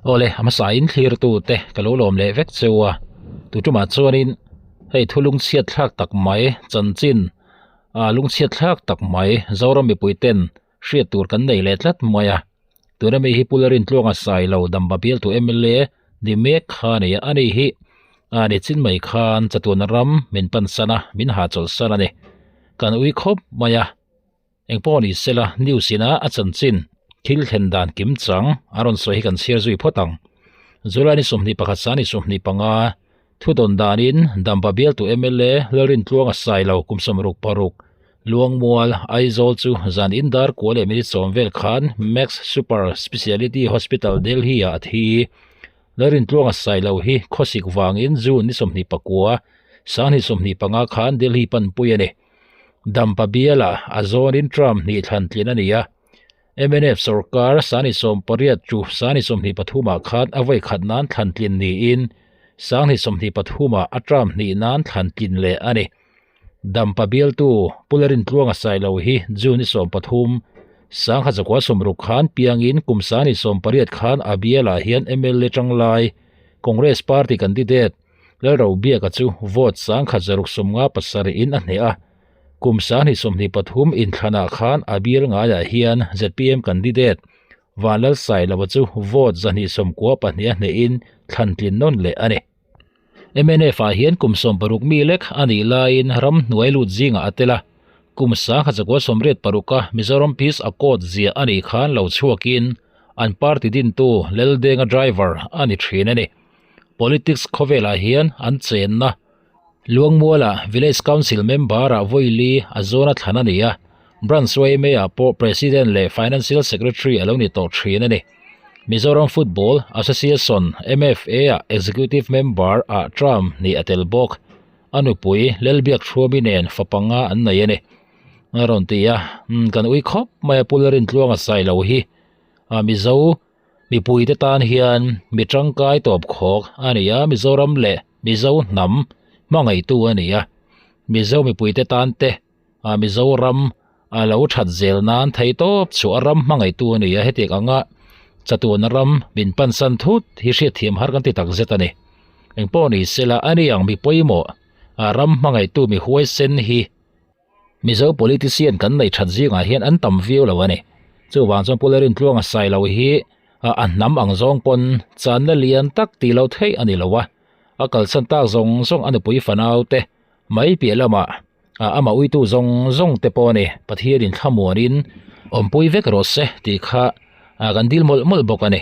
Awle a hmasa in thlir tu te ka lo lawm leh vek cheu a tu tumah chuanin hei thu lungchhiat thlak tak mai chanchin ah lungchhiat thlak tak mai Zoram mipui ten hriat tur kan nei leh tlat mai a tuna mi hi Pu Lalrintluanga Sailo Damba bialtu mla ni mek kha a ni a ani hi a ni chin mai khan chatuan ram min pan san a min hahchawlh san a ni kan ui khawp mai a. Eng pawh ni sela news ina a chanchin thil thlen dan kim chang a rawn sawi hi kan chhiar zui phawt ang. July ni 21 sani 25 thu dawn danin Dampa bialtu mla Lalrintluanga Sailo kum 66 Luangmual Aizawl chu zan in dar kua leh minute sawm vel khan Max Super Speciality Hospital Delhi ah a thi. Lalrintluanga Sailo hi khawsik vangin June ni 29 sani 25 khan Delhi panpui a ni. Dampa bialah a zawnin term hnih thlan tlin a ni a, mnf sorkar sani 18 chu sani 23 ah khan a vawi khat nan thlan tlin niin sangni 23 ah a term hnih nan thlan tlin leh a ni. Dampa bialtu Pu Lalrintluanga Sailo hi June ni 13, sangha zakua 60 khan piangin kum sani 18 khan a bialah hian mla tanglai Congress party candidate Lalrobiaka chu vote sangkhat zaruk sawmnga pasarih in a hneh a, kum sanghnih sawmhnih pathum inthlanah khan a bial ngaiah hian zpm candidate Vanlalsailova chu vote zahnih sawmkua pahnih a hnehin thlan tlin nawn leh a ni. Mnf ah hian kum 16 mi lek a nih laiin ramhnuai lut zingah a tel a, kum sangkhat zakua sawmriat paruka Mizoram Peace Accord ziah a nih khan lo chhuakin an party dintu Laldenga driver a ni thin a ni. Politics khawvelah hian an chenna Luangmualah Village Council member-ah vawi li a zawn a thlan a ni a, Branch YMA-ah pawh President leh Financial Secretary a lo ni tawh thin a ni. Mizoram Football Association, MFA-ah Executive Member-ah term hnih a tel bawk. A nupui Lelbiak Thruami nen fa panga an nei a ni. A rawn ti a, kan ui khawp mai a Pu Lalrintluanga Sailo hi a Mizo Mipuite tan hian mi tangkai tawp khawk a ni a, Mizoram leh Mizo hnam hmangaihtu a ni a. Mizo mipuite tan te ah Mizoram a lo that zel nan thei tawp chu a ram hmangaihtu a ni a, hetiang anga chatuan ram min pansan thut hi hriatthiam har kan ti tak zet a ni. Engpawh ni sela a ni ang mi pawimawh ah ram hmangaihtu mi huaisen hi Mizo politician kan nei that zingah hian an tam viau lo a ni. Chuvang chuan Pu Lalrintluanga Sailo hi a hnam ang zawng pawn channa lian tak tih loh theih a ni lo a. A kalsan tak zawng zawng a nupui fanau te mai piah lamah amah uitu zawng zawng te pawh a ni. Pathianin thlamuanin awmpui vek rawh se tih kha kan dil mawlh mawlh bawk a ni.